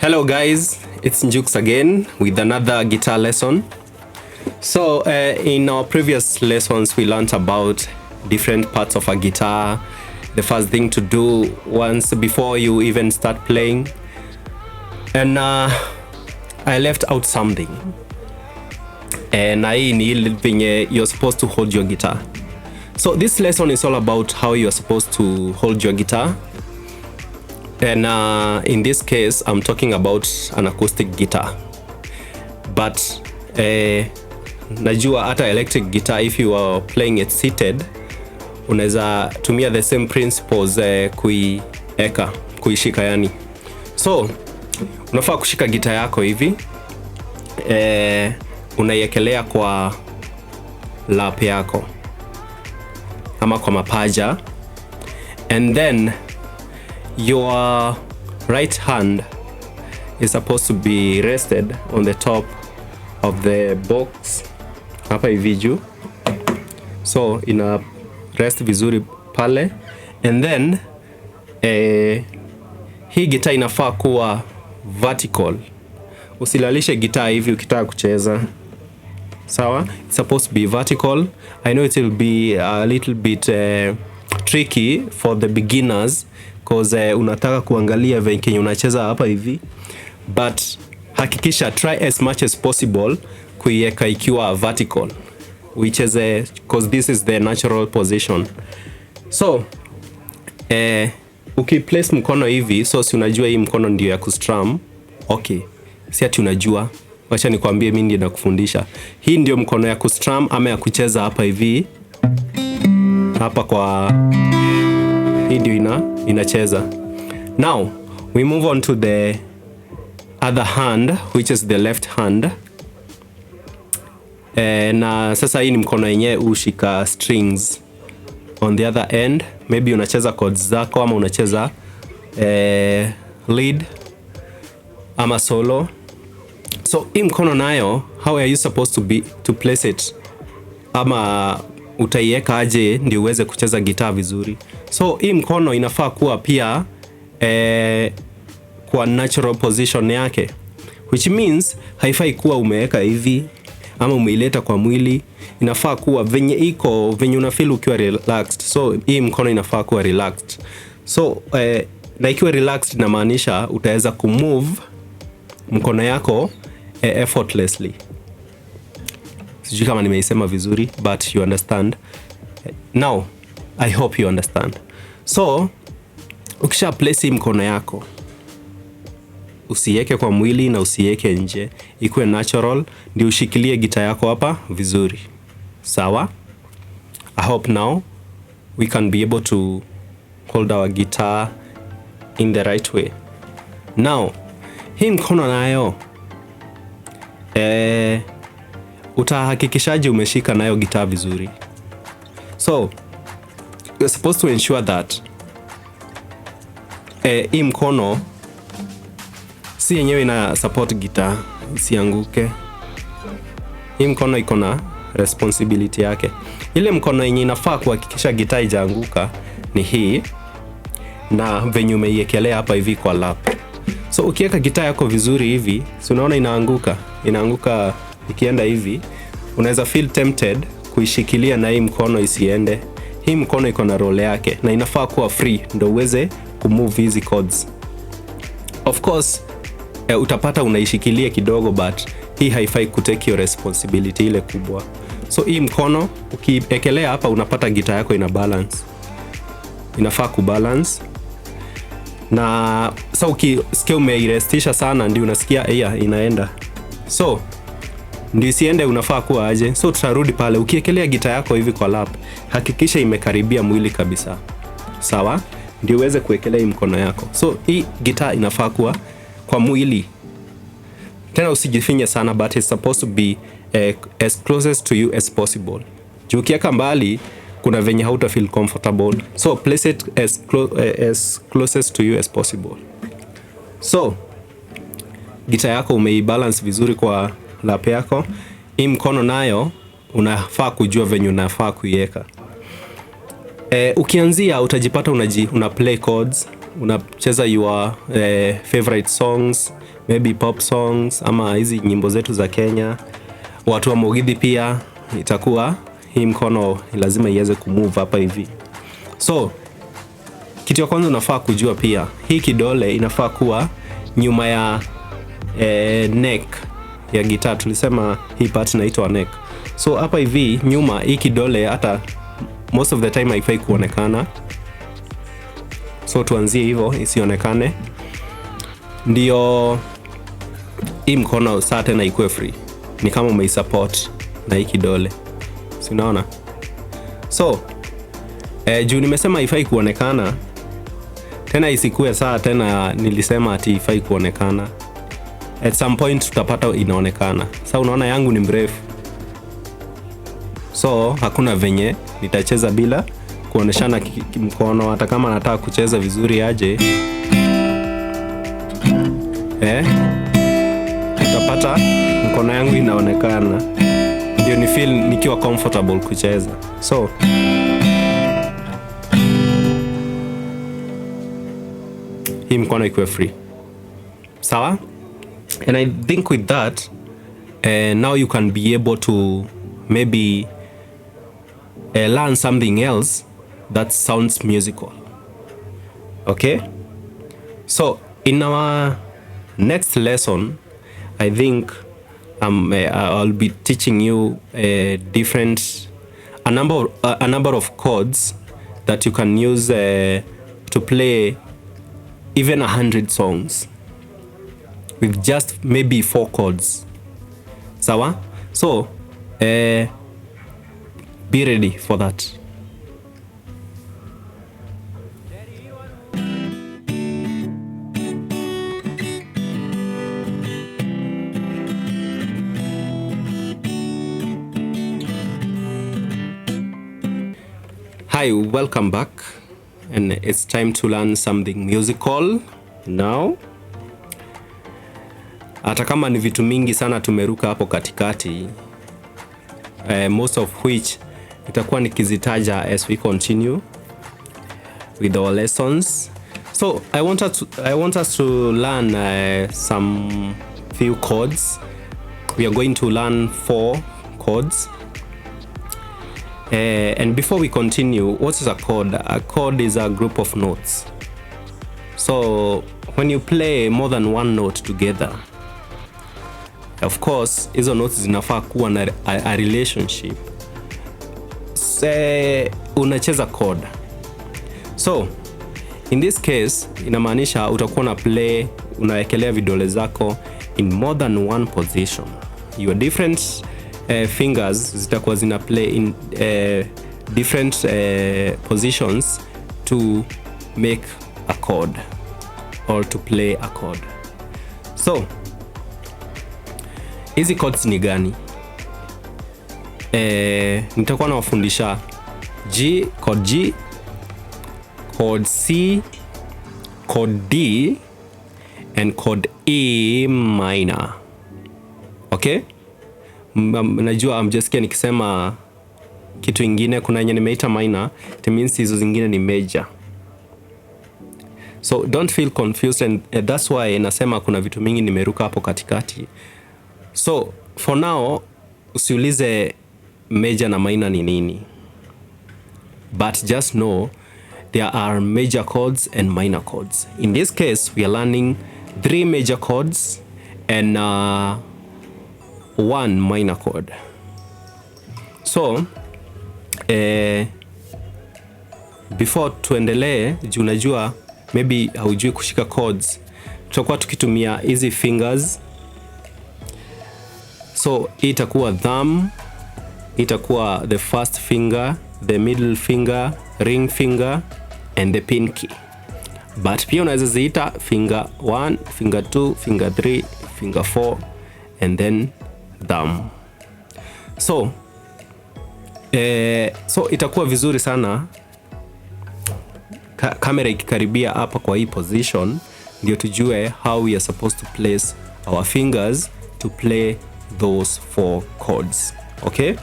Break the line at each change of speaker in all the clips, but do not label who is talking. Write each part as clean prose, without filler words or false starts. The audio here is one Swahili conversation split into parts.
Hello guys, it's Njux again with another guitar lesson. So in our previous lessons we learned about different parts of a guitar, the first thing to do once before you even start playing. And I left out something. Na hii ni ile venye you're supposed to hold your guitar. So this lesson is all about how you're supposed to hold your guitar. And in this case, I'm talking about an acoustic guitar. But najua hata electric guitar, if you are playing it seated, unaweza tumia the same principles kuieka, kuishika yani. So unafaa kushika gita yako hivi, unaiekelea kwa lap yako ama kwa mapaja, and then your right hand is supposed to be rested on the top of the box hapa hivi juu, so ina rest vizuri pale, and then hii gitaa inafaa kuwa vertical. Usilalishe gitaa hivi ukitaka kucheza, sawa? It's supposed to be vertical. I know it will be a little bit tricky for the beginners, 'cause unataka kuangalia venye unacheza hapa hivi, but hakikisha, try as much as possible kuiweka ikiwa vertical uicheze, 'cause this is the natural position. So ukiplace mkono hivi, so si unajua hii mkono ndio ya kustrum? Okay, si ati unajua, wacha nikwambie, mimi ndio nakufundisha. Hii ndio mkono ya kustrum ama ya kucheza hapa hivi, hapa kwa hii ndio inacheza. Now we move on to the other hand, which is the left hand. Na sasa hii ni mkono yenyewe ushika strings. On the other end, maybe unacheza chords zako ama unacheza lead ama solo. So hii mkono nayo, how are you supposed to place it, ama utaiweka aje ndio uweze kucheza gitaa vizuri? So hii mkono inafaa kuwa pia kwa natural position yake, which means haifai kuwa umeweka hivi ama umeileta kwa mwili. Inafaa kuwa venye iko, venye unafeel ukiwa relaxed. So hii mkono inafaa kuwa relaxed. So na ikiwa relaxed inamaanisha utaweza kumove mkono yako effortlessly. Sijui kama nimeisema vizuri, but you understand now. I hope you understand. So ukisha place hii mkono yako, usiweke kwa mwili na usiweke nje, ikuwe natural ndio ushikilie gita yako hapa vizuri, sawa? I hope now we can be able to hold our guitar in the right way. Now hii mkono nayo, utahakikishaje umeshika nayo gitaa vizuri? So you're supposed to ensure that hii mkono si yenyewe ina support gitaa isianguke. Hii mkono iko na responsibility yake. Ile mkono yenye inafaa kuhakikisha gitaa ijaanguka ni hii, na venye umeiekelea hapa hivi kwa lap. So ukiweka gitaa yako vizuri hivi, si unaona inaanguka, inaanguka ikienda hivi? Unaweza feel tempted kuishikilia na hii mkono isiende. Hii mkono iko na role yake na inafaa kuwa free ndo uweze kumove hizi chords. Of course utapata unaishikilia kidogo, but hii haifai kutake your responsibility ile kubwa. So hii mkono ukiekelea hapa, unapata gita yako ina balance, inafaa kubalance. Na sa ukisikia umeirestisha sana, ndio unasikia iya inaenda. So ndio isiende, unafaa kuwa aje? So tutarudi pale, ukiekelea gita yako hivi kwa lap, hakikisha imekaribia mwili kabisa, sawa? Ndio uweze kuwekelea hii mkono yako. So hii gitaa inafaa kuwa kwa mwili, tena usijifinye sana, but it's supposed to be as closest to you as possible, juu ukiweka mbali kuna venye hauta feel comfortable. So place it as closest to you as possible. So gita yako umeibalance vizuri kwa lap yako. Hii mkono nayo unafaa kujua venye unafaa kuiweka. Ukianzia utajipata una play chords. Unacheza your favorite songs, maybe pop songs ama hizi nyimbo zetu za Kenya. Watu wa Mugithi pia itakuwa hii mkono lazima iweze kumove hapa hivi. So kitu ya kwanza unafaa kujua pia, hii kidole inafaa kuwa nyuma ya neck ya gitaa. Tulisema hii part inaitwa neck. So hapa hivi nyuma, hii kidole hata most of the time haifai kuonekana. So tuanzie hivyo isionekane, ndio hii mkono saa tena ikuwe free, ni kama umeisupport na hii kidole, si unaona? So juu nimesema haifai kuonekana tena, isikue saa tena nilisema ati haifai kuonekana. At some point tutapata inaonekana. Sa unaona yangu ni mrefu, so hakuna venye nitacheza bila kuoneshana mkono, hata kama nataka kucheza vizuri aje, utapata mkono yangu inaonekana, ndio ni feel nikiwa comfortable kucheza. So hii mkono ikuwe free, sawa? And I think with that, now you can be able to maybe learn something else that sounds musical. Okay, so in our next lesson, I think I'll be teaching you different a number of chords that you can use to play even 100 songs with just maybe four chords. Sawa? So be ready for that. Hi, welcome back. And it's time to learn something musical now. Hata kama ni vitu mingi sana tumeruka hapo katikati, most of which itakuwa nikizitaja as we continue with our lessons. So I want us to learn some few chords. We are going to learn four chords. And before we continue, what is a chord? A chord is a group of notes. So when you play more than one note together, of course hizo notes zinafaa kuwa na a relationship. Se, unacheza chord. So in this case inamaanisha utakuwa na play, unawekelea vidole zako in more than one position. Your different fingers zitakuwa zina play in different positions to make a chord or to play a chord. So hizi chords ni gani? Nitakuwa nawafundisha G, chord G, chord C, chord D and chord E minor. Okay? Najua hamjasikia nikisema kitu ingine, kuna yenye nimeita minor, it means hizo zingine ni major. So don't feel confused and that's why nasema kuna vitu mingi nimeruka hapo katikati. So for now usiulize major na minor ni nini, but just know there are major chords and minor chords. In this case we are learning three major chords and one minor chord. So before tuendelee, juu unajua maybe haujui kushika chords, tutakuwa tukitumia hizi fingers. So hii itakuwa thumb, itakuwa the first finger, the middle finger, ring finger and the pinky. But pia unaweza ziita finger 1, finger 2, finger 3, finger 4 and then thumb. So itakuwa vizuri sana kamera ikikaribia hapa kwa hii position, ndio tujue how we are supposed to place our fingers to play those four chords. Okay?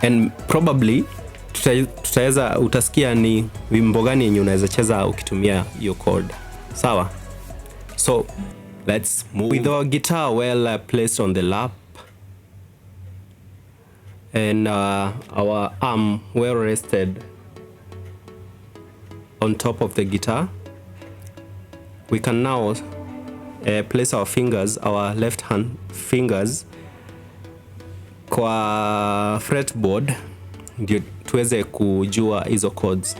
And probably Tutaweza utasikia ni wimbo gani yenye unaweza cheza ukitumia hiyo chord. Sawa? So let's move. With our guitar well placed on the lap and our arm well rested on top of the guitar, we can now place our fingers, our left hand fingers, kwa fretboard ndio tuweze kujua hizo chords.